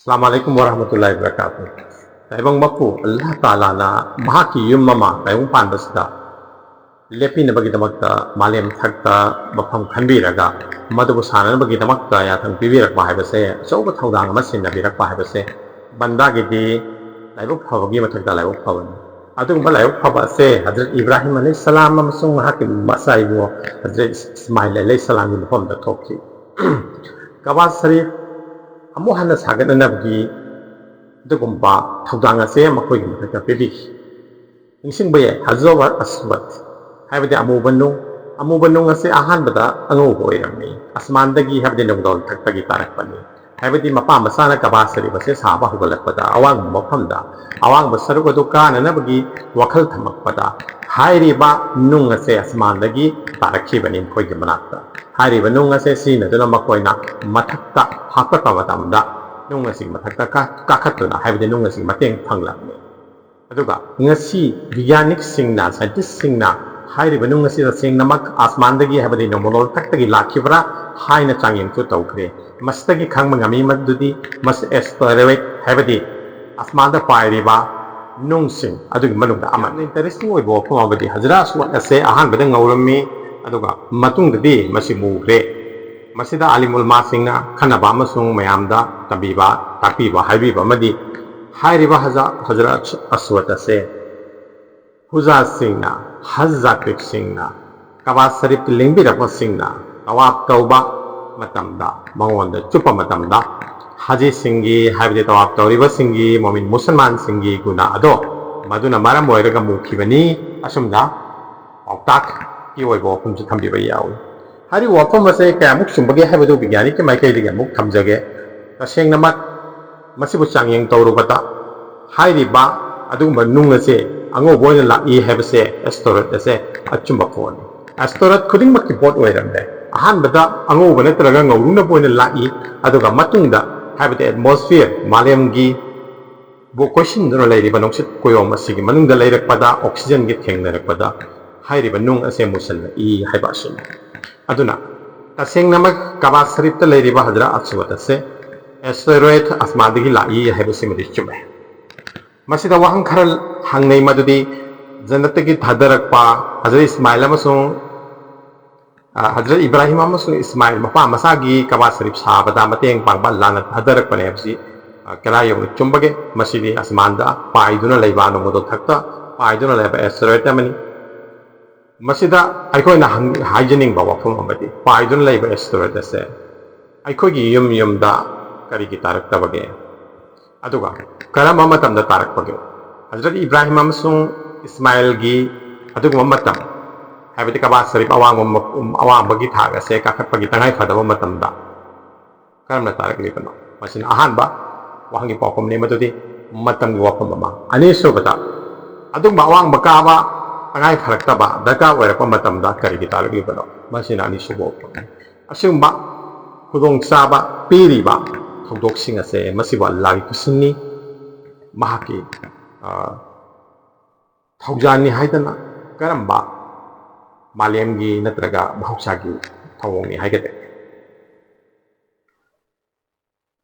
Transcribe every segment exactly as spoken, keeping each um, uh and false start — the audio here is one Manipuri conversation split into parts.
ꯑꯁꯂꯥꯃꯨ ꯑꯂꯥꯏꯀꯨꯝ ꯋꯔꯍꯃꯇꯨꯜꯂꯥꯍꯤ ꯋꯕꯔꯀꯥꯇꯨꯍ꯫ ꯇꯥꯏꯕꯪ ꯃꯄꯨ ꯑꯜꯂꯥꯍ ꯇꯥꯂꯥꯅ ꯃꯍꯥꯛꯀꯤ ꯌꯨꯝ ꯑꯃ ꯇꯥꯏꯕꯪ ꯄꯥꯟꯕꯁꯤꯗ ꯂꯦꯞꯄꯤꯅꯕꯒꯤꯗꯃꯛꯇ ꯃꯥꯂꯦꯝ ꯊꯛꯇ ꯃꯐꯝ ꯈꯟꯕꯤꯔꯒ ꯃꯗꯨꯕꯨ ꯁꯥꯟꯅꯅꯕꯒꯤꯗꯃꯛꯇ ꯌꯥꯊꯪ ꯄꯤꯕꯤꯔꯛꯄ ꯍꯥꯏꯕꯁꯦ, ꯑꯆꯧꯕ ꯊꯧꯗꯥꯡ ꯑꯃ ꯁꯤꯟꯅꯕꯤꯔꯛꯄ ꯍꯥꯏꯕꯁꯦ ꯕꯟꯗꯥꯒꯤꯗꯤ ꯂꯥꯏꯕꯛ ꯐꯕꯒꯤ ꯃꯊꯛꯇ ꯂꯥꯏꯕꯛ ꯐꯕꯅꯤ꯫ ꯑꯗꯨꯒꯨꯝꯕ ꯂꯥꯏꯕꯛ ꯐꯕ ꯑꯁꯦ ꯍꯖꯔꯠ ꯏꯕ꯭ꯔꯥꯍꯤꯝ ꯑꯂꯩꯍꯤꯁꯁꯂꯥꯝ ꯑꯃꯁꯨꯡ ꯃꯍꯥꯛꯀꯤ ꯃꯆꯥ ꯏꯕꯨꯡꯉꯣ ꯍꯖꯔꯠ ꯏꯁꯃꯥꯏꯜ ꯑꯂꯩꯍꯤꯁꯁꯂꯥꯝꯒꯤ ꯃꯐꯝꯗ ꯊꯣꯛꯈꯤ꯫ ꯀꯕꯥ ꯁꯔꯤꯐ ꯑꯃꯨꯛ ꯍꯟꯅ ꯁꯥꯒꯠꯅꯅꯕꯒꯤ ꯑꯗꯨꯒꯨꯝꯕ ꯊꯧꯗꯥꯡ ꯑꯁꯦ ꯃꯈꯣꯏꯒꯤ ꯃꯊꯛꯇ ꯄꯤꯕꯤꯈꯤ꯫ ꯅꯤꯡꯁꯤꯡꯕ ꯌꯥꯏ, ꯍꯖꯔ ꯑꯁꯋꯠ ꯍꯥꯏꯕꯗꯤ ꯑꯃꯨꯕ ꯅꯨꯡ, ꯑꯃꯨꯕ ꯅꯨꯡ ꯑꯁꯤ ꯑꯍꯥꯟꯕꯗ ꯑꯉꯧꯕ ꯑꯣꯏꯔꯝꯃꯤ꯫ ꯑꯁꯃꯥꯟꯗꯒꯤ ꯍꯥꯏꯕꯗꯤ ꯅꯣꯡꯗꯣꯟ ꯊꯛꯇꯒꯤ ꯇꯥꯔꯛꯄꯅꯤ꯫ ꯍꯥꯏꯕꯗꯤ ꯃꯄꯥ ꯃꯆꯥꯅ ꯀꯕꯥ ꯁꯔꯤꯐ ꯑꯁꯤ ꯁꯥꯕ ꯍꯧꯒꯠꯂꯛꯄꯗ ꯑꯋꯥꯡꯕ ꯃꯐꯝꯗ ꯑꯋꯥꯡꯕ ꯁꯔꯨꯛ ꯑꯗꯨ ꯀꯥꯅꯅꯕꯒꯤ ꯋꯥꯈꯜ ꯊꯝꯃꯛꯄꯗ ꯍꯥꯏꯔꯤꯕ ꯅꯨꯡ ꯑꯁꯦ ꯑꯁꯃꯥꯟꯗꯒꯤ ꯇꯥꯔꯛꯈꯤꯕꯅꯤ ꯃꯈꯣꯏꯒꯤ ꯃꯅꯥꯛꯇ꯫ ꯍꯥꯏꯔꯤꯕ ꯅꯨꯡ ꯑꯁꯦ ꯁꯤꯖꯤꯟꯅꯗꯨꯅ ꯃꯈꯣꯏꯅ ꯃꯊꯛꯇ ꯍꯥꯞꯀꯠꯄ ꯃꯇꯝꯗ ꯅꯨꯡ ꯑꯁꯤꯒꯤ ꯃꯊꯛꯇ ꯀꯥ-, ꯀꯥꯈꯠꯇꯨꯅ, ꯍꯥꯏꯕꯗꯤ ꯅꯨꯡ ꯑꯁꯤꯒꯤ ꯃꯇꯦꯡ ꯐꯪꯂꯕꯅꯤ꯫ ꯑꯗꯨꯒ ꯉꯁꯤ ꯕꯤꯒ꯭ꯌꯥꯅꯤꯛꯁꯤꯡꯅ, ꯁꯥꯏꯟꯇꯤꯁꯁꯤꯡꯅ ꯍꯥꯏꯔꯤꯕ ꯅꯨꯡ ꯑꯁꯤ ꯇꯁꯦꯡꯅꯃꯛ ꯑꯁꯃꯥꯟꯗꯒꯤ, ꯍꯥꯏꯕꯗꯤ ꯅꯣꯡꯃꯩ ꯊꯛꯇꯒꯤ ꯂꯥꯛꯈꯤꯕ꯭ꯔꯥ ꯍꯥꯏꯅ ꯆꯥꯡꯌꯦꯡꯁꯨ ꯇꯧꯈ꯭ꯔꯦ꯫ ꯃꯁꯤꯗꯒꯤ ꯈꯪꯕ ꯉꯝꯃꯤ ꯃꯗꯨꯗꯤ ꯃꯁꯤ ꯑꯦꯁꯇꯦꯔꯣꯏꯗ, ꯍꯥꯏꯕꯗꯤ ꯑꯁꯃꯥꯟꯗ ꯄꯥꯏꯔꯤꯕ ꯅꯨꯡꯁꯤꯡ ꯑꯗꯨꯒꯤ ꯃꯅꯨꯡꯗ ꯑꯃꯅꯤ꯫ ꯌꯥꯝꯅ ꯏꯟꯇꯔꯦꯁꯇꯤꯡ ꯑꯣꯏꯕ ꯋꯥꯐꯝ ꯑꯃꯗꯤ ꯍꯖꯔꯥ ꯑꯁꯋꯠ ꯑꯁꯦ ꯑꯍꯥꯟꯕꯗ ꯉꯧꯔꯝꯃꯤ, ꯑꯗꯨꯒ ꯃꯇꯨꯡꯗꯗꯤ ꯃꯁꯤ ꯃꯨꯈ꯭ꯔꯦ꯫ ꯃꯁꯤꯗ ꯑꯥꯂꯤꯝ ꯎꯂꯃꯥꯁꯤꯡꯅ ꯈꯟꯅꯕ ꯑꯃꯁꯨꯡ ꯃꯌꯥꯝꯗ ꯇꯝꯕꯤꯕ, ꯇꯥꯛꯄꯤꯕ, ꯍꯥꯏꯕꯤꯕ ꯑꯃꯗꯤ ꯍꯥꯏꯔꯤꯕ ꯍꯖꯥ-, ꯍꯖꯔꯥ ꯑꯁꯋꯠ ꯑꯁꯦ ꯍꯨꯖꯥꯖꯁꯤꯡꯅ, ꯍꯖ ꯌꯥꯇ꯭ꯔꯤꯛꯁꯤꯡꯅ, ꯀꯕꯥ ꯁꯔꯤꯐꯀꯤ ꯂꯦꯡꯕꯤꯔꯛꯄꯁꯤꯡꯅ ꯇꯋꯥꯐ ꯇꯧꯕ ꯃꯇꯝꯗ, ꯃꯉꯣꯟꯗ ꯆꯨꯞꯄ ꯃꯇꯝꯗ, ꯍꯥꯖꯤꯁꯤꯡꯒꯤ, ꯍꯥꯏꯕꯗꯤ ꯇꯋꯥꯐ ꯇꯧꯔꯤꯕꯁꯤꯡꯒꯤ, ꯃꯣꯃꯤꯟ ꯃꯨꯁꯜꯃꯥꯟꯁꯤꯡꯒꯤ ꯒꯨꯅꯥ ꯑꯗꯣ ꯃꯗꯨꯅ ꯃꯔꯝ ꯑꯣꯏꯔꯒ ꯃꯨꯈꯤꯕꯅꯤ꯫ ꯑꯁꯨꯝꯅ ꯄꯥꯎꯇꯥꯛꯀꯤ ꯑꯣꯏꯕ ꯋꯥꯐꯝꯁꯨ ꯊꯝꯕꯤꯕ ꯌꯥꯎꯏ꯫ ꯍꯥꯏꯔꯤꯕ ꯋꯥꯐꯝ ꯑꯁꯦ ꯀꯌꯥꯃꯨꯛ ꯆꯨꯝꯕꯒꯦ ꯍꯥꯏꯕꯗꯨ ꯕꯤꯒ꯭ꯌꯥꯅꯤꯛꯀꯤ ꯃꯥꯏꯀꯩꯗꯒꯤ ꯑꯃꯨꯛ ꯊꯝꯖꯒꯦ꯫ ꯇꯁꯦꯡꯅꯃꯛ ꯃꯁꯤꯕꯨ ꯆꯥꯡꯌꯦꯡ ꯇꯧꯔꯨꯕꯗ ꯍꯥꯏꯔꯤꯕ ꯑꯗꯨꯒꯨꯝꯕ ꯅꯨꯡ ꯑꯁꯦ ꯑꯉꯧꯕ ꯑꯣꯏꯅ ꯂꯥꯛꯏ ꯍꯥꯏꯕꯁꯦ ꯑꯦꯁꯇꯦꯔꯣꯏꯗ ꯑꯁꯦ ꯑꯆꯨꯝꯕ ꯄꯣꯠꯅꯤ꯫ ꯑꯦꯁꯇꯦꯔꯣꯏꯗ ꯈꯨꯗꯤꯡꯃꯛꯀꯤ ꯕꯣꯠ ꯑꯣꯏꯔꯝꯂꯦ꯫ ꯑꯍꯥꯟꯕꯗ ꯑꯉꯧꯕ ꯅꯠꯇ꯭ꯔꯒ ꯉꯧꯔꯨꯅꯕ ꯑꯣꯏꯅ ꯂꯥꯛꯏ, ꯑꯗꯨꯒ ꯃꯇꯨꯡꯗ ꯍꯥꯏꯕꯗꯤ ꯑꯦꯠꯃꯣꯁꯐꯤꯌꯔ, ꯃꯥꯂꯦꯝꯒꯤ ꯕꯨ ꯀꯣꯏꯁꯤꯟꯗꯨꯅ ꯂꯩꯔꯤꯕ ꯅꯨꯡꯁꯤꯠ ꯀꯣꯌꯣꯝ ꯑꯁꯤꯒꯤ ꯃꯅꯨꯡꯗ ꯂꯩꯔꯛꯄꯗ, ꯑꯣꯛꯁꯤꯖꯟꯒꯤ ꯊꯦꯡꯅꯔꯛꯄꯗ ꯍꯥꯏꯔꯤꯕ ꯅꯨꯡ ꯑꯁꯦ ꯃꯨꯁꯤꯜꯂꯛꯏ ꯍꯥꯏꯕ ꯑꯁꯤꯅꯤ꯫ ꯑꯗꯨꯅ ꯇꯁꯦꯡꯅꯃꯛ ꯀꯕꯥ ꯁꯔꯤꯐꯇ ꯂꯩꯔꯤꯕ ꯍꯖꯔꯥ ꯑꯁꯋꯠ ꯑꯁꯦ ꯑꯦꯁꯇꯦꯔꯣꯏꯗ ꯑꯁꯃꯥꯟꯗꯒꯤ ꯂꯥꯛꯏ ꯍꯥꯏꯕꯁꯤꯃꯗꯤ ꯆꯨꯝꯃꯦ꯫ ꯃꯁꯤꯗ ꯋꯥꯍꯪ ꯈꯔ ꯍꯪꯅꯩ, ꯃꯗꯨꯗꯤ ꯖꯟꯅꯠꯇꯒꯤ ꯊꯥꯗꯔꯛꯄ ꯍꯖꯔꯠ ꯏꯁꯃꯥꯏꯜ ꯑꯃꯁꯨꯡ, ꯑ, ꯍꯖꯔꯠ ꯏꯕ꯭ꯔꯥꯍꯤꯝ ꯑꯃꯁꯨꯡ ꯏꯁꯃꯥꯏꯜ ꯃꯄꯥ ꯃꯆꯥꯒꯤ ꯀꯕꯥ ꯁꯔꯤꯐ ꯁꯥꯕꯗ ꯃꯇꯦꯡ ꯄꯥꯡꯕ ꯑꯜꯂꯥꯅ ꯊꯥꯗꯔꯛꯄꯅꯦ ꯍꯥꯏꯕꯁꯤ, ꯑ, ꯀꯗꯥꯏ ꯌꯧꯅ ꯆꯨꯝꯕꯒꯦ? ꯃꯁꯤꯗꯤ ꯑꯁꯃꯥꯟꯗ ꯄꯥꯏꯗꯨꯅ ꯂꯩꯕ ꯅꯣꯡꯃꯗꯣ ꯊꯛꯇ ꯄꯥꯏꯗꯨꯅ ꯂꯩꯕ ꯑꯦꯁꯇꯦꯔꯣꯏꯗ ꯑꯃꯅꯤ꯫ ꯃꯁꯤꯗ ꯑꯩꯈꯣꯏꯅ ꯍꯪ-, ꯍꯥꯏꯖꯅꯤꯡꯕ ꯋꯥꯐꯝ ꯑꯃꯗꯤ, ꯄꯥꯏꯗꯨꯅ ꯂꯩꯕ ꯑꯦꯁꯇꯦꯔꯣꯏꯗ ꯑꯁꯦ ꯑꯩꯈꯣꯏꯒꯤ ꯌꯨꯝ ꯌꯨꯝꯗ ꯀꯔꯤꯒꯤ ꯇꯥꯔꯛꯇꯕꯒꯦ? ꯑꯗꯨꯒ ꯀꯔꯝꯕ ꯃꯇꯝꯗ ꯇꯥꯔꯛꯄꯒꯦ? ꯍꯖꯔꯠ ꯏꯕ꯭ꯔꯥꯍꯤꯝ ꯑꯃꯁꯨꯡ ꯏꯁꯃꯥꯏꯜꯒꯤ ꯑꯗꯨꯒꯨꯝꯕ ꯃꯇꯝ, ꯍꯥꯏꯕꯗꯤ ꯀꯕꯥ ꯁꯔꯤꯐ ꯑꯋꯥꯡꯕ ꯃ-, ꯑꯋꯥꯡꯕꯒꯤ ꯊꯥꯛ ꯑꯁꯦ ꯀꯥꯈꯠꯄꯒꯤ ꯇꯉꯥꯏ ꯐꯗꯕ ꯃꯇꯝꯗ ꯀꯔꯝꯅ ꯇꯥꯔꯛꯂꯤꯕꯅꯣ? ꯃꯁꯤꯅ ꯑꯍꯥꯟꯕ ꯋꯥꯍꯪꯒꯤ ꯄꯥꯎꯈꯨꯝꯅꯤ, ꯃꯗꯨꯗꯤ ꯃꯇꯝꯒꯤ ꯋꯥꯐꯝ ꯑꯃ꯫ ꯑꯅꯤꯁꯨꯕꯗ, ꯑꯗꯨꯒꯨꯝꯕ ꯑꯋꯥꯡꯕ ꯀꯥꯕ ꯇꯉꯥꯏ ꯐꯔꯛꯇꯕ ꯗꯔꯀꯥꯔ ꯑꯣꯏꯔꯛꯄ ꯃꯇꯝꯗ ꯀꯔꯤꯒꯤ ꯇꯥꯔꯛꯂꯤꯕꯅꯣ? ꯃꯁꯤꯅ ꯑꯅꯤꯁꯨꯕ ꯋꯥꯐꯝꯅꯤ꯫ ꯑꯁꯤꯒꯨꯝꯕ ꯈꯨꯗꯣꯡꯆꯥꯕ ꯄꯤꯔꯤꯕ ꯊꯧꯗꯣꯛꯁꯤꯡ ꯑꯁꯦ, ꯃꯁꯤꯕꯨ ꯑꯜꯂꯥꯒꯤ ꯈꯨꯠꯁꯤꯡꯅꯤ, ꯃꯍꯥꯛꯀꯤ, ꯑ, ꯊꯧꯖꯥꯜꯅꯤ ꯍꯥꯏꯗꯅ ꯀꯔꯝꯕ ꯃꯥꯂꯦꯝꯒꯤ ꯅꯠꯇ꯭ꯔꯒ ꯃꯍꯧꯁꯥꯒꯤ ꯊꯧꯑꯣꯡꯅꯤ ꯍꯥꯏꯒꯗꯒꯦ?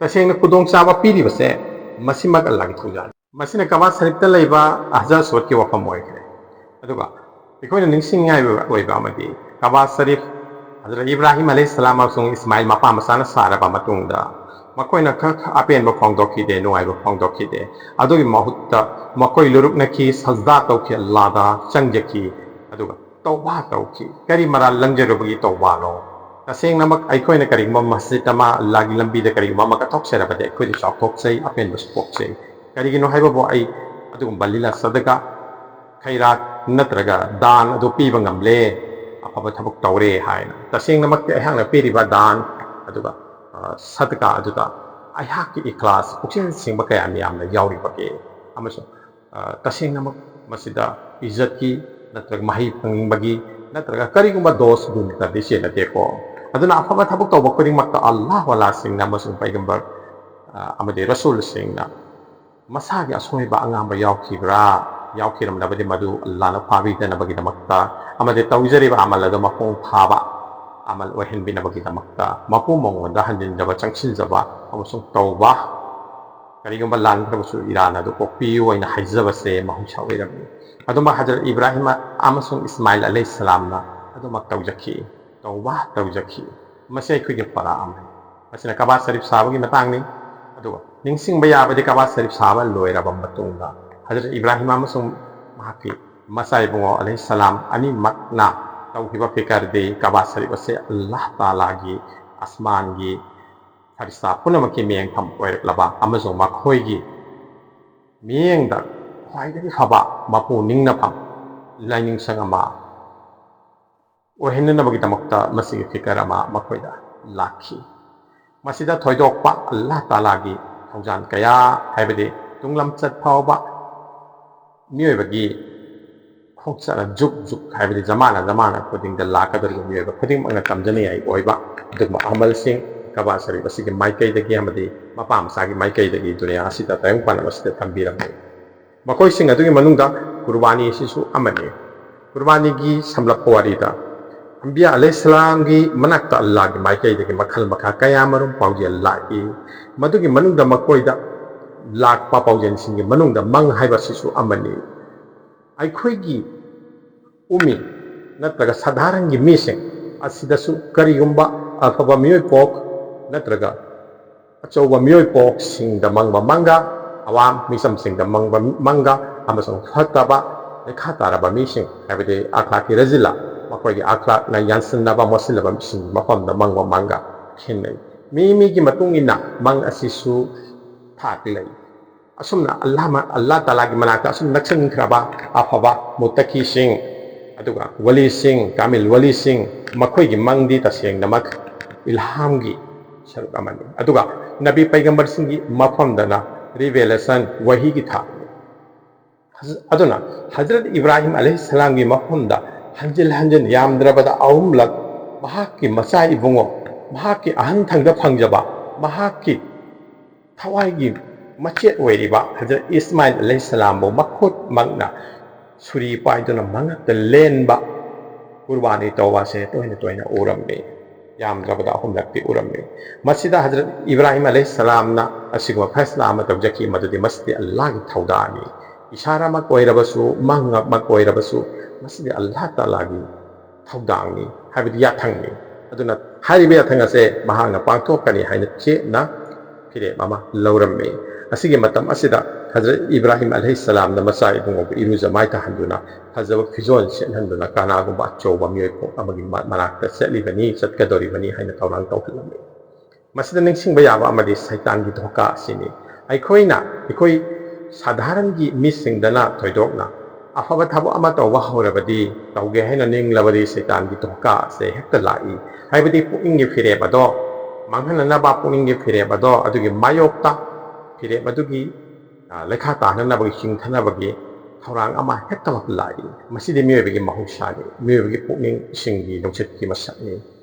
ꯇꯁꯦꯡꯅ ꯈꯨꯗꯣꯡꯆꯥꯕ ꯄꯤꯔꯤꯕꯁꯦ ꯃꯁꯤꯃꯛ ꯑꯜꯂꯥꯒꯤ ꯊꯧꯖꯥꯜꯅꯤ꯫ ꯃꯁꯤꯅ ꯀꯕꯥ ꯁꯔꯤꯐꯇ ꯂꯩꯕ ꯍꯖꯔ ꯑꯁꯋꯗꯀꯤ ꯋꯥꯐꯝ ꯑꯣꯏꯈ꯭ꯔꯦ꯫ ꯑꯗꯨꯒ ꯑꯩꯈꯣꯏꯅ ꯅꯤꯡꯁꯤꯡꯅꯤꯡꯉꯥꯏ ꯑꯣꯏꯕ ꯑꯃꯗꯤ, ꯀꯕꯥ ꯁꯔꯤꯐ ꯍꯖꯔꯠ ꯏꯕ꯭ꯔꯥꯍꯤꯝ ꯑꯂꯩꯍꯤꯁꯁꯂꯥꯝ ꯑꯃꯁꯨꯡ ꯏꯁꯃꯥꯏꯜ ꯃꯄꯥ ꯃꯆꯥꯅ ꯁꯥꯔꯕ ꯃꯇꯨꯡꯗ, ꯃꯈꯣꯏꯅ ꯈꯛ ꯑꯄꯦꯟꯕ ꯐꯣꯡꯗꯣꯛꯈꯤꯗꯦ, ꯅꯨꯡꯉꯥꯏꯕ ꯐꯣꯡꯗꯣꯛꯈꯤꯗꯦ꯫ ꯑꯗꯨꯒꯤ ꯃꯍꯨꯠꯇ ꯃꯈꯣꯏ ꯂꯨꯔꯨꯛꯅꯈꯤ, ꯁꯖꯗꯥ ꯇꯧꯈꯤ, ꯑꯜꯂꯥꯗ ꯆꯪꯖꯈꯤ, ꯑꯗꯨꯒ ꯇꯧꯕꯥ ꯇꯧꯈꯤ꯫ ꯀꯔꯤ ꯃꯔꯥꯜ ꯂꯪꯖꯔꯨꯕꯒꯤ ꯇꯧꯕꯥꯅꯣ? ꯇꯁꯦꯡꯅꯃꯛ ꯑꯩꯈꯣꯏꯅ ꯀꯔꯤꯒꯨꯝꯕ ꯃꯁꯖꯤꯗ ꯑꯃ, ꯑꯜꯂꯥꯒꯤ ꯂꯝꯕꯤꯗ ꯀꯔꯤꯒꯨꯝꯕ ꯑꯃ ꯀꯠꯊꯣꯛꯆꯔꯕꯗꯤ ꯑꯩꯈꯣꯏꯗ ꯆꯥꯎꯊꯣꯛꯆꯩ, ꯑꯄꯦꯟꯕꯁꯨ ꯄꯣꯛꯆꯩ꯫ ꯀꯔꯤꯒꯤꯅꯣ ꯍꯥꯏꯕꯕꯨ ꯑꯩ ꯑꯗꯨꯒꯨꯝꯕ ꯂꯤꯂꯥ ꯁꯗꯀꯥ, ꯈꯩꯔꯥꯠ ꯅꯠꯇ꯭ꯔꯒ ꯗꯥꯟ ꯑꯗꯨ ꯄꯤꯕ ꯉꯝꯂꯦ, ꯑꯐꯕ ꯊꯕꯛ ꯇꯧꯔꯦ ꯍꯥꯏꯅ꯫ ꯇꯁꯦꯡꯅꯃꯛꯇꯤ ꯑꯩꯍꯥꯛꯅ ꯄꯤꯔꯤꯕ ꯗꯥꯟ ꯑꯗꯨꯒ, ꯑ, ꯁꯗꯀꯥ ꯑꯗꯨꯗ ꯑꯩꯍꯥꯛꯀꯤ ꯏꯈ꯭ꯂꯥꯁ, ꯄꯨꯛꯆꯦꯜ ꯁꯦꯡꯕ ꯀꯌꯥꯝ ꯌꯥꯝꯅ ꯌꯥꯎꯔꯤꯕꯒꯦ? ꯑꯃꯁꯨꯡ, ꯑ, ꯇꯁꯦꯡꯅꯃꯛ ꯃꯁꯤꯗ ꯏꯖꯠꯀꯤ ꯅꯠꯇ꯭ꯔꯒ ꯃꯍꯩ ꯐꯪꯅꯤꯡꯕꯒꯤ ꯅꯠꯇ꯭ꯔꯒ ꯀꯔꯤꯒꯨꯝꯕ ꯗꯣꯁ ꯒꯨꯟ ꯀꯗꯤ ꯆꯦꯟꯅꯗꯦꯀꯣ꯫ ꯑꯗꯨꯅ ꯑꯐꯕ ꯊꯕꯛ ꯇꯧꯕ ꯈꯨꯗꯤꯡꯃꯛꯇ ꯑꯜꯂꯥꯍ ꯋꯥꯂꯥꯁꯤꯡꯅ ꯑꯃꯁꯨꯡ ꯄꯩꯒꯝꯕꯔ, ꯑ, ꯑꯃꯗꯤ ꯔꯁꯨꯜꯁꯤꯡꯅ ꯃꯁꯥꯒꯤ ꯑꯁꯣꯏꯕ ꯑꯉꯥꯝꯕ ꯌꯥꯎꯈꯤꯕ꯭ꯔꯥ, ꯌꯥꯎꯈꯤꯔꯝꯂꯕꯗꯤ ꯃꯗꯨ ꯑꯜꯂꯥꯅ ꯐꯥꯕꯤꯗꯅꯕꯒꯤꯗꯃꯛꯇ ꯑꯃꯗꯤ ꯇꯧꯖꯔꯤꯕ ꯑꯃꯜ ꯑꯗꯨ ꯃꯄꯨꯡ ꯐꯥꯕ ꯑꯃꯜ ꯑꯣꯏꯍꯟꯕꯤꯅꯕꯒꯤꯗꯃꯛꯇ ꯃꯄꯨ ꯃꯉꯣꯟꯗ ꯍꯟꯖꯤꯟꯖꯕ, ꯆꯪꯁꯤꯟꯖꯕ ꯑꯃꯁꯨꯡ ꯇꯧꯕ, ꯀꯔꯤꯒꯨꯝꯕ ꯂꯥꯟꯈ꯭ꯔꯕꯁꯨ ꯏꯔꯥꯟ ꯑꯗꯨ ꯀꯣꯛꯄꯤꯌꯨ ꯍꯥꯏꯅ ꯍꯥꯏꯖꯕꯁꯦ ꯃꯍꯧꯁꯥ ꯑꯣꯏꯔꯝꯃꯤ꯫ ꯑꯗꯨꯃꯛ ꯍꯖꯔꯠ ꯏꯕ꯭ꯔꯥꯍꯤꯝ ꯑꯃꯁꯨꯡ ꯏꯁꯃꯥꯏꯜ ꯑꯂꯩꯍꯤꯁꯁꯂꯥꯝꯅ ꯑꯗꯨꯃꯛ ꯇꯧꯖꯈꯤ, ꯇꯧꯕ ꯇꯧꯖꯈꯤ꯫ ꯃꯁꯤ ꯑꯩꯈꯣꯏꯒꯤ ꯄꯔꯥ ꯑꯃꯅꯤ꯫ ꯃꯁꯤꯅ ꯀꯕꯥ ꯁꯔꯤꯐ ꯁꯥꯕꯒꯤ ꯃꯇꯥꯡꯅꯤ꯫ ꯑꯗꯨꯒ ꯅꯤꯡꯁꯤꯡꯕ ꯌꯥꯕꯗꯤ, ꯀꯕꯥ ꯁꯔꯤꯐ ꯁꯥꯕ ꯂꯣꯏꯔꯕ ꯃꯇꯨꯡꯗ ꯍꯖꯔꯠ ꯏꯕ꯭ꯔꯥꯍꯤꯝ ꯑꯃꯁꯨꯡ ꯃꯍꯥꯛꯀꯤ ꯃꯆꯥ ꯏꯕꯨꯡꯉꯣ ꯑꯂꯩꯍꯤꯁꯁꯂꯥꯝ ꯑꯅꯤꯃꯛꯅ ꯇꯧꯈꯤꯕ ꯐꯤꯀꯔꯗꯤ ꯀꯕꯥ ꯁꯔꯤꯐ ꯑꯁꯤ ꯑꯜꯂꯥꯍ ꯇꯥꯂꯥꯒꯤ ꯑꯁꯃꯥꯟꯒꯤ ꯐꯔꯤꯁꯇꯥ ꯄꯨꯝꯅꯃꯛꯀꯤ ꯃꯤꯠꯌꯦꯡꯐꯝ ꯑꯣꯏꯔꯛꯂꯕ ꯑꯃꯁꯨꯡ ꯃꯈꯣꯏꯒꯤ ꯃꯤꯠꯌꯦꯡꯗ ꯈ꯭ꯋꯥꯏꯗꯒꯤ ꯐꯕ ꯃꯄꯨ ꯅꯤꯡꯅꯐꯝ ꯂꯥꯏꯅꯤꯡꯁꯪ ꯑꯃ ꯑꯣꯏꯍꯟꯅꯅꯕꯒꯤꯗꯃꯛꯇ ꯃꯁꯤꯒꯤ ꯐꯤꯀꯔ ꯑꯃ ꯃꯈꯣꯏꯗ ꯂꯥꯛꯈꯤ꯫ ꯃꯁꯤꯗ ꯊꯣꯏꯗꯣꯛꯄ ꯑꯜꯂꯥꯍ ꯇꯥꯂꯥꯒꯤ ꯊꯧꯖꯥꯜ ꯀꯌꯥ, ꯍꯥꯏꯕꯗꯤ ꯇꯨꯡꯂꯝꯆꯠ ꯐꯥꯎꯕ ꯃꯤꯑꯣꯏꯕꯒꯤ ꯈꯣꯡꯆꯠꯅ ꯖꯨꯛ ꯖꯨꯛ, ꯍꯥꯏꯕꯗꯤ ꯖꯃꯥꯅ ꯖꯃꯥꯅ ꯈꯨꯗꯤꯡꯗ ꯂꯥꯛꯀꯗꯧꯔꯤꯕ ꯃꯤꯑꯣꯏꯕ ꯈꯨꯗꯤꯡꯃꯛꯅ ꯇꯝꯖꯅꯤꯡꯉꯥꯏ ꯑꯣꯏꯕ ꯑꯗꯨꯒꯨꯝꯕ ꯑꯃꯜꯁꯤꯡ ꯀꯕꯥ ꯁꯔꯤꯐ ꯑꯁꯤꯒꯤ ꯃꯥꯏꯀꯩꯗꯒꯤ ꯑꯃꯗꯤ ꯃꯄꯥ ꯃꯆꯥꯒꯤ ꯃꯥꯏꯀꯩꯗꯒꯤ ꯗꯨꯅꯤꯌꯥ ꯑꯁꯤꯗ ꯇꯥꯏꯕꯪ ꯄꯥꯟꯕ ꯑꯁꯤꯗ ꯇꯝꯕꯤꯔꯝꯃꯤ꯫ ꯃꯈꯣꯏꯁꯤꯡ ꯑꯗꯨꯒꯤ ꯃꯅꯨꯡꯗ ꯀꯨꯔꯕꯥꯅꯤ ꯑꯁꯤꯁꯨ ꯑꯃꯅꯤ꯫ ꯀꯨꯔꯕꯥꯅꯤꯒꯤ ꯁꯝꯂꯞꯄ ꯋꯥꯔꯤꯗ, ꯑꯝꯕꯤꯌꯥ ꯑꯂꯩꯍꯤꯁꯁꯂꯥꯝꯒꯤ ꯃꯅꯥꯛꯇ ꯑꯜꯂꯥꯍꯒꯤ ꯃꯥꯏꯀꯩꯗꯒꯤ ꯃꯈꯜ ꯃꯈꯥ ꯀꯌꯥ ꯃꯔꯨꯝ ꯄꯥꯎꯖꯦꯜ ꯂꯥꯛꯏ꯫ ꯃꯗꯨꯒꯤ ꯃꯅꯨꯡꯗ ꯃꯈꯣꯏꯗ ꯂꯥꯛꯄ ꯄꯥꯎꯖꯦꯜꯁꯤꯡꯒꯤ ꯃꯅꯨꯡꯗ ꯃꯪ ꯍꯥꯏꯕꯁꯤꯁꯨ ꯑꯃꯅꯤ꯫ ꯑꯩꯈꯣꯏꯒꯤ ꯎꯃꯤ ꯅꯠꯇ꯭ꯔꯒ ꯁꯥꯙꯥꯔꯟꯒꯤ ꯃꯤꯁꯤꯡ ꯑꯁꯤꯗꯁꯨ ꯀꯔꯤꯒꯨꯝꯕ ꯑꯐꯕ ꯃꯤꯑꯣꯏ ꯄꯣꯛ ꯅꯠꯇ꯭ꯔꯒ ꯑꯆꯧꯕ ꯃꯤꯑꯣꯏ ꯄꯣꯛꯁꯤꯡꯗ ꯃꯪꯕ ꯃꯪꯒ, ꯑꯋꯥꯡ ꯃꯤꯆꯝꯁꯤꯡꯗ ꯃꯪꯕ ꯃꯪꯒ, ꯑꯃꯁꯨꯡ ꯐꯠꯇꯕ, ꯂꯩꯈꯥ ꯇꯥꯔꯕ ꯃꯤꯁꯤꯡ, ꯍꯥꯏꯕꯗꯤ ꯑꯈ꯭ꯂꯥꯛꯀꯤ ꯔꯖꯤꯂꯥ, ꯃꯈꯣꯏꯒꯤ ꯑꯈ꯭ꯂꯥꯛꯅ ꯌꯥꯟꯁꯤꯟꯅꯕ ꯃꯣꯠꯁꯤꯜꯂꯕ ꯃꯤꯁꯤꯡꯒꯤ ꯃꯐꯝꯗ ꯃꯪꯕ ꯃꯪꯒ ꯈꯦꯠꯅꯩ꯫ ꯃꯤ ꯃꯤꯒꯤ ꯃꯇꯨꯡ ꯏꯟꯅ ꯃꯪ ꯑꯁꯤꯁꯨ ꯊꯥꯛ ꯂꯩ꯫ ꯑꯁꯨꯝꯅ ꯑꯜꯂꯥꯍ ꯃ-, ꯑꯜꯂꯥꯍ ꯇꯥꯂꯥꯒꯤ ꯃꯅꯥꯛꯇ ꯑꯁꯨꯝ ꯅꯛꯁꯤꯟꯈ꯭ꯔꯕ ꯑꯐꯕ ꯃꯨꯠꯇꯀꯤꯁꯤꯡ, ꯑꯗꯨꯒ ꯋꯥꯂꯤꯁꯤꯡ, ꯀꯥꯃꯤꯜ ꯋꯥꯂꯤꯁꯤꯡ, ꯃꯈꯣꯏꯒꯤ ꯃꯪꯗꯤ ꯇꯁꯦꯡꯅꯃꯛ ꯏꯜꯍꯥꯝꯒꯤ ꯁꯔꯨꯛ ꯑꯃꯅꯤ꯫ ꯑꯗꯨꯒ ꯅꯕꯤ ꯄꯩꯒꯝꯕꯔꯁꯤꯡꯒꯤ ꯃꯐꯝꯗꯅ ꯔꯤꯚꯦꯂꯦꯁꯟ, ꯋꯥꯍꯤꯒꯤ ꯊꯥꯛꯅꯤ꯫ ꯍꯖ-, ꯑꯗꯨꯅ ꯍꯖꯔꯠ ꯏꯕ꯭ꯔꯥꯍꯤꯝ ꯑꯂꯩꯍꯤꯁꯁꯂꯥꯝꯒꯤ ꯃꯐꯝꯗ ꯍꯟꯖꯤꯟ ꯍꯟꯖꯤꯟ, ꯌꯥꯝꯗ꯭ꯔꯕꯗ ꯑꯍꯨꯝꯂꯛ, ꯃꯍꯥꯛꯀꯤ ꯃꯆꯥ ꯏꯕꯨꯡꯉꯣ, ꯃꯍꯥꯛꯀꯤ ꯑꯍꯟ ꯊꯪꯗ ꯐꯪꯖꯕ, ꯃꯍꯥꯛꯀꯤ ꯊꯋꯥꯏꯒꯤ ꯃꯆꯦꯠ ꯑꯣꯏꯔꯤꯕ ꯍꯖꯔꯠ ꯏꯁꯃꯥꯏꯜ ꯑꯂꯩꯍꯤꯁꯁꯂꯥꯝꯕꯨ ꯃꯈꯨꯠꯃꯛꯅ ꯁꯨꯔꯤ ꯄꯥꯏꯗꯨꯅ ꯃꯉꯛꯇ ꯂꯦꯟꯕ ꯀꯨꯔꯕꯥꯅꯤ ꯇꯧꯕ ꯑꯁꯦ ꯇꯣꯏꯅ ꯇꯣꯏꯅ ꯎꯔꯝꯃꯤ꯫ ꯌꯥꯝꯗ꯭ꯔꯕꯗ ꯑꯍꯨꯝꯂꯛꯇꯤ ꯎꯔꯝꯃꯤ꯫ ꯃꯁꯤꯗ ꯍꯖꯔꯠ ꯏꯕ꯭ꯔꯥꯍꯤꯝ ꯑꯂꯩꯍꯤꯁꯁꯂꯥꯝꯅ ꯑꯁꯤꯒꯨꯝꯕ ꯐꯩꯁꯂꯥ ꯑꯃ ꯇꯧꯖꯈꯤ, ꯃꯗꯨꯗꯤ ꯃꯁꯤꯗꯤ ꯑꯜꯂꯥꯍꯒꯤ ꯊꯧꯗꯥꯡꯅꯤ꯫ ꯏꯁꯥꯔꯥꯃꯛ ꯑꯣꯏꯔꯕꯁꯨ, ꯃꯍꯥꯛꯃꯛ ꯑꯣꯏꯔꯕꯁꯨ, ꯃꯁꯤꯗꯤ ꯑꯜꯂꯥꯍ ꯇꯥꯂꯥꯒꯤ ꯊꯧꯗꯥꯡꯅꯤ, ꯍꯥꯏꯕꯗꯤ ꯌꯥꯊꯪꯅꯤ꯫ ꯑꯗꯨꯅ ꯍꯥꯏꯔꯤꯕ ꯌꯥꯊꯪ ꯑꯁꯦ ꯃꯍꯥꯛꯅ ꯄꯥꯡꯊꯣꯛꯀꯅꯤ ꯍꯥꯏꯅ ꯆꯦꯠꯅ ꯐꯤꯔꯦꯞ ꯑꯃ ꯂꯧꯔꯝꯃꯤ꯫ ꯑꯁꯤꯒꯤ ꯃꯇꯝ ꯑꯁꯤꯗ ꯍꯖꯔꯠ ꯏꯕ꯭ꯔꯥꯍꯤꯝ ꯑꯂꯩꯍꯤꯁꯁꯂꯥꯝꯅ ꯃꯆꯥ ꯏꯕꯨꯡꯉꯣꯕꯨ ꯏꯔꯨꯖ ꯃꯥꯏꯊꯍꯟꯗꯨꯅ, ꯐꯖꯕ ꯐꯤꯖꯣꯜ ꯁꯦꯠꯍꯟꯗꯨꯅ, ꯀꯅꯥꯒꯨꯝꯕ ꯑꯆꯧꯕ ꯃꯤꯑꯣꯏ ꯀꯣꯛ ꯑꯃꯒꯤ ꯃ-, ꯃꯅꯥꯛꯇ ꯆꯠꯂꯤꯕꯅꯤ, ꯆꯠꯀꯗꯧꯔꯤꯕꯅꯤ ꯍꯥꯏꯅ ꯊꯧꯔꯥꯡ ꯇꯧꯍꯜꯂꯝꯃꯤ꯫ ꯃꯁꯤꯗ ꯅꯤꯡꯁꯤꯡꯕ ꯌꯥꯕ ꯑꯃꯗꯤ ꯁꯩꯇꯥꯟꯒꯤ ꯙꯣꯀꯥ ꯑꯁꯤꯅꯤ꯫ ꯑꯩꯈꯣꯏꯅ, ꯑꯩꯈꯣꯏ ꯁꯥꯙꯥꯔꯟꯒꯤ ꯃꯤꯁꯤꯡꯗꯅ ꯊꯣꯏꯗꯣꯛꯅ ꯑꯐꯕ ꯊꯕꯛ ꯑꯃ ꯇꯧꯕ ꯍꯧꯔꯕꯗꯤ, ꯇꯧꯒꯦ ꯍꯥꯏꯅ ꯅꯤꯡꯂꯕꯗꯤ ꯁꯩꯇꯥꯟꯒꯤ ꯙꯣꯀꯥ ꯑꯁꯦ ꯍꯦꯛꯇ ꯂꯥꯛꯏ꯫ ꯍꯥꯏꯕꯗꯤ ꯄꯨꯛꯅꯤꯡꯒꯤ ꯐꯤꯔꯦꯞ ꯑꯗꯣ ꯃꯥꯡꯍꯟꯅꯅꯕ, ꯄꯨꯛꯅꯤꯡꯒꯤ ꯐꯤꯔꯦꯞ ꯑꯗꯣ ꯑꯗꯨꯒꯤ ꯃꯥꯌꯣꯛꯇ ꯐꯤꯔꯦꯞ ꯑꯗꯨꯒꯤ, ꯑ, ꯂꯩꯈꯥ ꯇꯥꯅꯅꯕꯒꯤ, ꯆꯤꯡꯊꯅꯕꯒꯤ ꯊꯧꯔꯥꯡ ꯑꯃ ꯍꯦꯛꯇꯃꯛ ꯂꯥꯛꯏ꯫ ꯃꯁꯤꯗꯤ ꯃꯤꯑꯣꯏꯕꯒꯤ ꯃꯍꯧꯁꯥꯅꯤ, ꯃꯤꯑꯣꯏꯕꯒꯤ ꯄꯨꯛꯅꯤꯡꯁꯤꯡꯒꯤ ꯅꯨꯡꯁꯤꯠꯀꯤ ꯃꯁꯛꯅꯤ,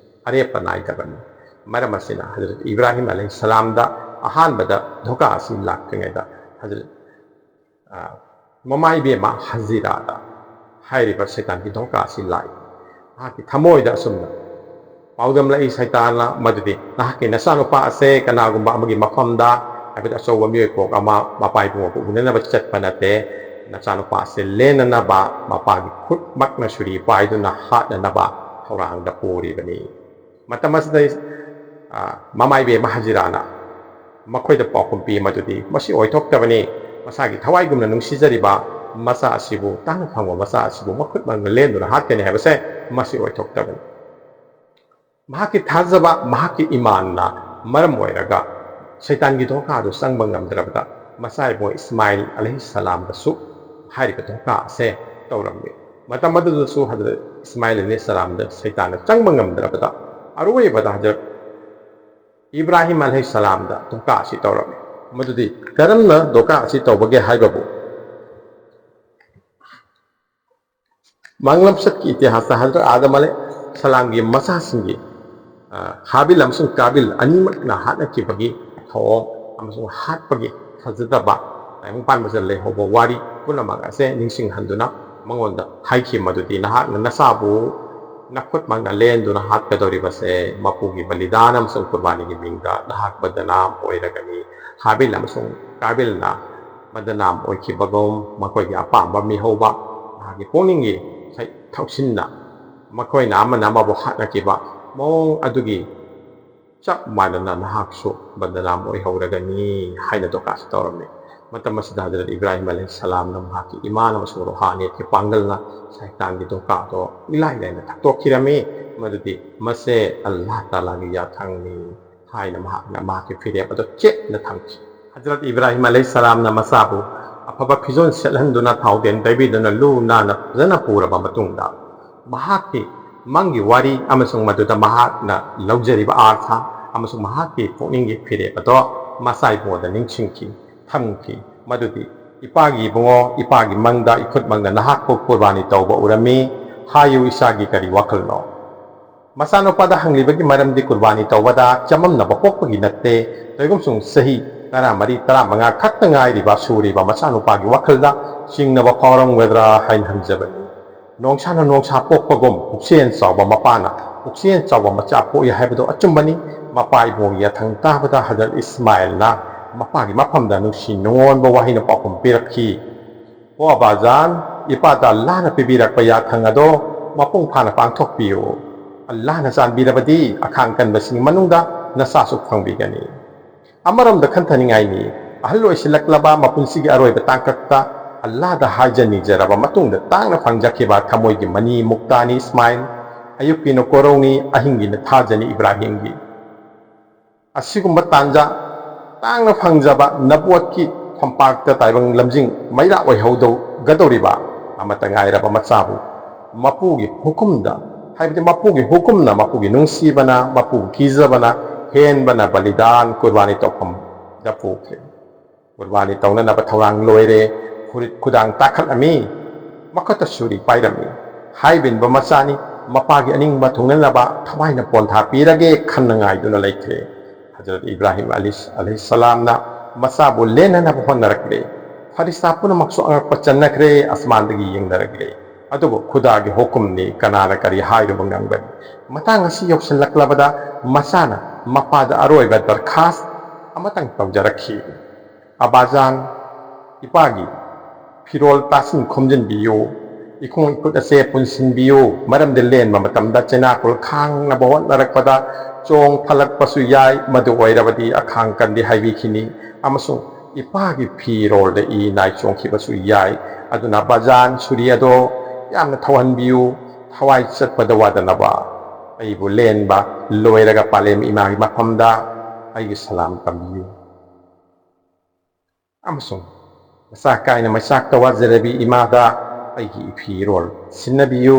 ꯑꯔꯦꯞꯄ ꯅꯥꯏꯗꯕꯅꯤ꯫ ꯃꯔꯝ ꯑꯁꯤꯅ ꯍꯖꯔꯠ ꯏꯕ꯭ꯔꯥꯍꯤꯝ ꯑꯂꯩꯍꯤꯁꯁꯂꯥꯝꯗ ꯑꯍꯥꯟꯕꯗ ꯙꯣꯀꯥ ꯑꯁꯤ ꯂꯥꯛꯇ꯭ꯔꯤꯉꯩꯗ ꯍꯖꯔꯠ, ꯑ, ꯃꯃꯥ ꯏꯕꯦꯝꯃ ꯍꯖꯤꯔꯥꯗ ꯍꯥꯏꯔꯤꯕ ꯁꯩꯇꯥꯟꯒꯤ ꯙꯣꯀꯥ ꯑꯁꯤ ꯂꯥꯛꯏ꯫ ꯃꯍꯥꯛꯀꯤ ꯊꯃꯣꯏꯗ ꯑꯁꯨꯝꯅ ꯄꯥꯎꯗꯝꯂꯛꯏ ꯁꯩꯇꯥꯟꯅ, ꯃꯗꯨꯗꯤ ꯅꯍꯥꯛꯀꯤ ꯅꯆꯥꯅꯨꯄꯥ ꯑꯁꯦ ꯀꯅꯥꯒꯨꯝꯕ ꯑꯃꯒꯤ ꯃꯐꯝꯗ, ꯍꯥꯏꯕꯗꯤ ꯑꯆꯧꯕ ꯃꯤꯑꯣꯏ ꯀꯣꯛ ꯑꯃ, ꯃꯄꯥ ꯏꯕꯨꯡꯉꯣꯕꯨ ꯎꯅꯅꯕ ꯆꯠꯄ ꯅꯠꯇꯦ, ꯅꯆꯥꯅꯨꯄꯥ ꯑꯁꯦ ꯂꯦꯟꯅꯅꯕ ꯃꯄꯥꯒꯤ ꯈꯨꯠꯃꯛꯅ ꯁꯨꯔꯤ ꯄꯥꯏꯗꯨꯅ ꯍꯥꯠꯅꯅꯕ ꯊꯧꯔꯥꯡꯗ ꯄꯨꯔꯤꯕꯅꯤ꯫ ꯃꯇꯝ ꯑꯁꯤꯗ, ꯑ, ꯃꯃꯥ ꯏꯕꯦꯝꯃ ꯍꯖꯤꯔꯥꯅ ꯃꯈꯣꯏꯗ ꯄꯥꯎꯈꯨꯝ ꯄꯤ ꯃꯗꯨꯗꯤ ꯃꯁꯤ ꯑꯣꯏꯊꯣꯛꯇꯕꯅꯤ, ꯃꯁꯥꯒꯤ ꯊꯋꯥꯏꯒꯨꯝꯅ ꯅꯨꯡꯁꯤꯖꯔꯤꯕ ꯃꯆꯥ ꯑꯁꯤꯕꯨ, ꯇꯥꯡꯅ ꯐꯪꯕ ꯃꯆꯥ ꯑꯁꯤꯕꯨ ꯃꯈꯨꯠꯃꯛꯅ ꯂꯦꯟꯗꯨꯅ ꯍꯥꯠꯀꯅꯤ ꯍꯥꯏꯕꯁꯦ ꯃꯁꯤ ꯑꯣꯏꯊꯣꯛꯇꯕꯅꯤ꯫ ꯃꯍꯥꯛꯀꯤ ꯊꯥꯖꯕ, ꯃꯍꯥꯛꯀꯤ ꯏꯃꯥꯟꯅ ꯃꯔꯝ ꯑꯣꯏꯔꯒ ꯁꯩꯇꯥꯟꯒꯤ ꯙꯣꯀꯥꯗꯨ ꯆꯪꯕ ꯉꯝꯗ꯭ꯔꯕꯗ ꯃꯆꯥ ꯏꯕꯨꯡ ꯏꯁꯃꯥꯏꯜ ꯑꯂꯩꯍꯤꯁꯁꯂꯥꯝꯗꯁꯨ ꯍꯥꯏꯔꯤꯕ ꯙꯣꯀꯥ ꯑꯁꯦ ꯇꯧꯔꯝꯃꯤ꯫ ꯃꯇꯝ ꯑꯗꯨꯗꯁꯨ ꯍꯖꯔꯠ ꯏꯁꯃꯥꯏꯜ ꯑꯂꯩꯍꯤꯁꯁꯂꯥꯝꯗ ꯁꯩꯇꯥꯟꯅ ꯆꯪꯕ ꯉꯝꯗ꯭ꯔꯕꯗ ꯑꯔꯣꯏꯕꯗ ꯍꯖꯔꯠ ꯏꯕ꯭ꯔꯥꯍꯤꯝ ꯑꯂꯩꯍꯤꯁꯁꯂꯥꯝꯗ ꯙꯣꯀꯥ ꯑꯁꯤ ꯇꯧꯔꯝꯃꯤ꯫ ꯃꯗꯨꯗꯤ ꯀꯔꯝꯅ ꯙꯣꯀꯥ ꯑꯁꯤ ꯇꯧꯕꯒꯦ ꯍꯥꯏꯕꯕꯨ, ꯃꯥꯡꯂꯝꯆꯠꯀꯤ ꯏꯇꯤꯍꯥꯁꯇ ꯍꯖꯔꯠ ꯑꯥꯗꯝ ꯑꯂꯩꯍꯤꯁꯁꯂꯥꯝꯒꯤ ꯃꯆꯥꯁꯤꯡꯒꯤ, ꯑ, ꯍꯥꯕꯤꯜ ꯑꯃꯁꯨꯡ ꯀꯥꯕꯤꯜ ꯑꯅꯤꯃꯛꯅ ꯍꯥꯠꯅꯈꯤꯕꯒꯤ ꯊꯧꯑꯣꯡ ꯑꯃꯁꯨꯡ ꯍꯥꯠꯄꯒꯤ ꯐꯖꯗꯕ ꯇꯥꯏꯕꯪ ꯄꯥꯟꯕꯁꯤꯗ ꯂꯩꯍꯧꯕ ꯋꯥꯔꯤ ꯄꯨꯝꯅꯃꯛ ꯑꯁꯦ ꯅꯤꯡꯁꯤꯡꯍꯟꯗꯨꯅ ꯃꯉꯣꯟꯗ ꯍꯥꯏꯈꯤ ꯃꯗꯨꯗꯤ, ꯅꯍꯥꯛꯅ ꯅꯆꯥꯕꯨ ꯅꯈꯨꯠꯃꯛꯅ ꯂꯦꯟꯗꯨꯅ ꯍꯥꯠꯀꯗꯧꯔꯤꯕꯁꯦ ꯃꯄꯨꯒꯤ ꯕꯂꯤꯗꯥꯟ ꯑꯃꯁꯨꯡ ꯀꯨꯔꯕꯥꯅꯤꯒꯤ ꯃꯤꯡꯗ ꯅꯍꯥꯛ ꯕꯗꯅꯥꯝ ꯑꯣꯏꯔꯒꯅꯤ꯫ ꯍꯥꯕꯤꯜ ꯑꯃꯁꯨꯡ ꯀꯥꯕꯤꯜꯅ ꯕꯗꯅꯥꯝ ꯑꯣꯏꯈꯤꯕꯒꯨꯝ, ꯃꯈꯣꯏꯒꯤ ꯑꯄꯥꯝꯕ ꯃꯤꯍꯧꯕ, ꯃꯍꯥꯛꯀꯤ ꯄꯨꯛꯅꯤꯡꯒꯤ ꯏꯊꯛ ꯊꯧꯁꯤꯟꯅ ꯃꯈꯣꯏꯅ ꯑꯃꯅ ꯑꯃꯕꯨ ꯍꯥꯠꯅꯈꯤꯕ ꯃꯑꯣꯡ ꯑꯗꯨꯒꯤ ꯆꯞ ꯃꯥꯟꯅꯅ ꯅꯍꯥꯛꯁꯨ ꯕꯗꯅꯥꯝ ꯑꯣꯏꯍꯧꯔꯒꯅꯤ ꯍꯥꯏꯅ ꯗꯣꯀꯥꯁꯨ ꯇꯧꯔꯝꯃꯤ꯫ ꯃꯇꯝ ꯑꯁꯤꯗ ꯍꯖꯔꯠ ꯏꯕ꯭ꯔꯥꯍꯤꯝ ꯑꯂꯩꯍꯤꯁꯁꯂꯥꯝꯅ ꯃꯍꯥꯛꯀꯤ ꯏꯃꯥꯟ ꯑꯃꯁꯨꯡ ꯔꯣꯍꯥꯅꯤꯌꯠꯀꯤ ꯄꯥꯡꯒꯜꯅ ꯁꯩꯇꯥꯟꯒꯤ ꯗꯣꯀꯥꯗꯣ ꯏꯂꯥꯏ ꯂꯥꯏꯅ ꯊꯥꯗꯣꯛꯈꯤꯔꯝꯃꯤ, ꯃꯗꯨꯗꯤ ꯃꯁꯦ ꯑꯜꯂꯥꯍ ꯇꯥꯂꯥꯒꯤ ꯌꯥꯊꯪꯅꯤ ꯍꯥꯏꯅ ꯃꯍꯥꯛꯅ ꯃꯍꯥꯛꯀꯤ ꯐꯤꯔꯦꯞ ꯑꯗꯨ ꯆꯦꯠꯅ ꯊꯝꯈꯤ꯫ ꯍꯖꯔꯠ ꯏꯕ꯭ꯔꯥꯍꯤꯝ ꯑꯂꯩꯍꯤꯁꯁꯂꯥꯝꯅ ꯃꯆꯥꯕꯨ ꯑꯐꯕ ꯐꯤꯖꯣꯜ ꯁꯦꯠꯍꯟꯗꯨꯅ, ꯊꯥꯎꯗꯦꯟ ꯇꯩꯕꯤꯗꯨꯅ, ꯂꯨ ꯅꯥꯟꯅ ꯐꯖꯅ ꯄꯨꯔꯕ ꯃꯇꯨꯡꯗ, ꯃꯍꯥꯛꯀꯤ ꯃꯪꯒꯤ ꯋꯥꯔꯤ ꯑꯃꯁꯨꯡ ꯃꯗꯨꯗ ꯃꯍꯥꯛꯅ ꯂꯧꯖꯔꯤꯕ ꯑꯥꯔꯊ ꯑꯃꯁꯨꯡ ꯃꯍꯥꯛꯀꯤ ꯄꯨꯛꯅꯤꯡꯒꯤ ꯐꯤꯔꯦꯞ ꯑꯗꯣ ꯃꯆꯥ ꯏꯕꯨꯡꯉꯣꯗ ꯅꯤꯡꯁꯤꯡꯈꯤ, ꯊꯝꯈꯤ꯫ ꯃꯗꯨꯗꯤ, "ꯏꯄꯥꯒꯤ ꯏꯕꯨꯡꯉꯣ, ꯏꯄꯥꯒꯤ ꯃꯪꯗ ꯏꯈꯨꯠꯃꯛꯅ ꯅꯍꯥꯛꯄꯨ ꯀꯨꯔꯕꯥꯅꯤ ꯇꯧꯕ ꯎꯔꯝꯃꯤ꯫ ꯍꯥꯏꯌꯨ, ꯏꯆꯥꯒꯤ ꯀꯔꯤ ꯋꯥꯈꯜꯅꯣ?" ꯃꯆꯥꯅꯨꯄꯥꯗ ꯍꯪꯂꯤꯕꯒꯤ ꯃꯔꯝꯗꯤ ꯀꯨꯔꯕꯥꯅꯤ ꯇꯧꯕꯗ ꯆꯃꯝꯅꯕ ꯄꯣꯛꯄꯒꯤ ꯅꯠꯇꯦ꯫ ꯀꯔꯤꯒꯨꯝꯁꯨꯡ ꯆꯍꯤ ꯇꯔꯥꯃꯔꯤ, ꯇꯔꯥꯃꯉꯥ ꯈꯛꯇ ꯉꯥꯏꯔꯤꯕ ꯁꯨꯔꯤꯕ ꯃꯆꯥꯅꯨꯄꯥꯒꯤ ꯋꯥꯈꯜꯗ ꯆꯤꯡꯅꯕ ꯐꯥꯎꯔꯝꯒꯗ꯭ꯔꯥ ꯍꯥꯏꯅ ꯍꯪꯖꯕꯅꯤ꯫ ꯅꯣꯡꯁꯥꯅ ꯅꯣꯡꯁꯥ ꯄꯣꯛꯄꯒꯨꯝ, ꯄꯨꯛꯆꯦꯜ ꯆꯥꯎꯕ ꯃꯄꯥꯅ ꯄꯨꯛꯆꯦꯜ ꯆꯥꯎꯕ ꯃꯆꯥ ꯄꯣꯛꯏ ꯍꯥꯏꯕꯗꯨ ꯑꯆꯨꯝꯕꯅꯤ꯫ ꯃꯄꯥ ꯏꯕꯨꯡꯒꯤ ꯌꯥꯊꯪ ꯇꯥꯕꯗ ꯍꯖꯔꯠ ꯏꯁꯃꯥꯏꯜꯅ ꯃꯄꯥꯒꯤ ꯃꯐꯝꯗ ꯅꯨꯡꯁꯤ ꯅꯨꯡꯉꯣꯟꯕ ꯋꯥꯍꯩꯅ ꯄꯥꯎꯈꯨꯝ ꯄꯤꯔꯛꯈꯤ, "ꯑꯣ ꯑꯕꯥꯖꯥꯟ, ꯏꯄꯥꯗ ꯑꯜꯂꯥꯍꯅ ꯄꯤꯕꯤꯔꯛꯄ ꯌꯥꯊꯪ ꯑꯗꯣ ꯃꯄꯨꯡ ꯐꯥꯅ ꯄꯥꯡꯊꯣꯛꯄꯤꯌꯨ꯫ ꯑꯜꯂꯥꯍꯅ ꯆꯥꯟꯕꯤꯔꯕꯗꯤ ꯑꯈꯥꯡ ꯀꯟꯕꯁꯤꯡꯒꯤ ꯃꯅꯨꯡꯗ ꯅꯆꯥꯁꯨ ꯐꯪꯕꯤꯒꯅꯤ꯫" ꯑꯃꯔꯣꯝꯗ ꯈꯟꯊꯅꯤꯡꯉꯥꯏꯅꯤ, ꯑꯍꯜ ꯑꯣꯏꯁꯤꯜꯂꯛꯂꯕ ꯃꯄꯨꯟꯁꯤꯒꯤ ꯑꯔꯣꯏꯕ ꯇꯥꯡꯀꯛꯇ ꯑꯜꯂꯥꯍꯗ ꯍꯥꯏꯖ ꯅꯤꯖꯔꯕ ꯃꯇꯨꯡꯗ ꯇꯥꯡꯅ ꯐꯪꯖꯈꯤꯕ ꯊꯃꯣꯏꯒꯤ ꯃꯅꯤ ꯃꯨꯛꯇꯥꯅꯤ ꯏꯁꯃꯥꯏꯜ꯫ ꯑꯌꯨꯛꯀꯤꯅ ꯀꯣꯔꯧꯅꯤ, ꯑꯍꯤꯡꯒꯤꯅ ꯊꯥꯖꯅꯤ ꯏꯕ꯭ꯔꯥꯍꯤꯝꯒꯤ꯫ ꯑꯁꯤꯒꯨꯝꯕ ꯇꯥꯟꯖꯥ ꯇꯥꯡꯅ ꯐꯪꯖꯕ ꯅꯕꯨꯋꯠꯀꯤ ꯐꯝꯄꯥꯛꯇ ꯇꯥꯏꯕꯪ ꯂꯝꯖꯤꯡ ꯃꯩꯔꯥ ꯑꯣꯏꯍꯧꯗꯧꯒꯗꯧꯔꯤꯕ ꯑꯃꯠꯇ ꯉꯥꯏꯔꯕ ꯃꯆꯥꯕꯨ ꯃꯄꯨꯒꯤ ꯍꯨꯀꯨꯝꯗ, ꯍꯥꯏꯕꯗꯤ ꯃꯄꯨꯒꯤ ꯍꯨꯀꯨꯝꯅ, ꯃꯄꯨꯒꯤ ꯅꯨꯡꯁꯤꯕꯅ, ꯃꯄꯨ ꯀꯤꯖꯕꯅ ꯍꯦꯟꯕꯅ ꯕꯂꯤꯗꯥꯟ, ꯀꯨꯔꯕꯥꯅꯤ ꯇꯧꯐꯝꯗ ꯄꯨꯈ꯭ꯔꯦ꯫ ꯀꯨꯔꯕꯥꯅꯤ ꯇꯧꯅꯅꯕ ꯊꯧꯔꯥꯡ ꯂꯣꯏꯔꯦ꯫ ꯐꯨꯔꯤꯠ ꯈꯨꯗꯥꯡ ꯇꯥꯈꯠꯂꯝꯃꯤ꯫ ꯃꯈꯨꯠꯇ ꯁꯨꯔꯤ ꯄꯥꯏꯔꯝꯃꯤ꯫ ꯍꯥꯏꯕꯤꯟꯕ ꯃꯆꯥꯅꯤ꯫ ꯃꯄꯥꯒꯤ ꯑꯅꯤꯡꯕ ꯊꯨꯡꯅꯅꯕ ꯊꯋꯥꯏꯅ ꯄꯣꯟꯊꯥ ꯄꯤꯔꯒꯦ ꯈꯟꯅ ꯉꯥꯏꯗꯨꯅ ꯂꯩꯈ꯭ꯔꯦ꯫ ꯍꯖꯔꯠ ꯏꯕ꯭ꯔꯥꯍꯤꯝ ꯑꯂꯤ ꯑꯂꯩꯍꯤꯁꯁꯂꯥꯝꯅ ꯃꯆꯥꯕꯨ ꯂꯦꯟꯅꯅꯕ ꯍꯣꯠꯅꯔꯛꯂꯦ꯫ ꯐꯔꯤꯁꯇꯥ ꯄꯨꯝꯅꯃꯛꯁꯨ ꯑꯉꯛꯄ ꯆꯟꯅꯈ꯭ꯔꯦ, ꯑꯁꯃꯥꯟꯗꯒꯤ ꯌꯦꯡꯅꯔꯛꯂꯦ꯫ ꯑꯗꯨꯕꯨ ꯈꯨꯗꯥꯒꯤ ꯍꯨꯀꯨꯝꯅꯤ, ꯀꯅꯥꯅ ꯀꯔꯤ ꯍꯥꯏꯔꯨꯕ ꯉꯝꯒꯅꯤ? ꯃꯇꯥꯡ ꯑꯁꯤ ꯌꯧꯁꯤꯜꯂꯛꯂꯕꯗ ꯃꯆꯥꯅ ꯃꯄꯥꯗ ꯑꯔꯣꯏꯕ ꯗꯔꯈꯥꯁ ꯑꯃꯇꯪ ꯇꯧꯖꯔꯛꯈꯤ꯫ "ꯑꯕꯥꯖꯥꯟ, ꯏꯄꯥꯒꯤ ꯐꯤꯔꯣꯜ ꯇꯥꯁꯤꯟ ꯈꯣꯝꯖꯤꯟꯕꯤꯌꯨ, ꯏꯈꯣꯡ ꯏꯈꯨꯠ ꯑꯁꯦ ꯄꯨꯟꯁꯤꯟꯕꯤꯌꯨ, ꯃꯔꯝꯗꯤ ꯂꯦꯟꯕ ꯃꯇꯝꯗ ꯆꯩꯅꯥꯀꯨꯜ ꯈꯥꯡꯅꯕ ꯍꯣꯠꯅꯔꯛꯄꯗ ꯆꯣꯡ ꯐꯜꯂꯛꯄꯁꯨ ꯌꯥꯏ, ꯃꯗꯨ ꯑꯣꯏꯔꯕꯗꯤ ꯑꯈꯥꯡ ꯀꯟꯗꯦ ꯍꯥꯏꯕꯤꯈꯤꯅꯤ, ꯑꯃꯁꯨꯡ ꯏꯄꯥꯒꯤ ꯐꯤꯔꯣꯜꯗ ꯏ ꯅꯥꯏ ꯆꯣꯡꯈꯤꯕꯁꯨ ꯌꯥꯏ꯫ ꯑꯗꯨꯅ ꯕꯖꯥꯟ ꯁꯨꯔꯤ ꯑꯗꯣ ꯌꯥꯝꯅ ꯊꯧꯍꯟꯕꯤꯌꯨ, ꯊꯋꯥꯏ ꯆꯠꯄꯗ ꯋꯥꯗꯅꯕ꯫ ꯑꯩꯕꯨ ꯂꯦꯟꯕ ꯂꯣꯏꯔꯒ ꯄꯥꯂꯦꯝ ꯏꯃꯥꯒꯤ ꯃꯐꯝꯗ ꯑꯩꯒꯤ ꯁꯂꯥꯝ ꯇꯝꯕꯤꯌꯨ꯫ ꯑꯃꯁꯨꯡ ꯃꯆꯥ ꯀꯥꯏꯅ ꯃꯩꯆꯥꯛꯇ ꯋꯥꯖꯔꯕꯤ ꯏꯃꯥꯗ ꯑꯩꯒꯤ ꯏꯐꯤꯔꯣꯜ ꯁꯤꯟꯅꯕꯤꯌꯨ,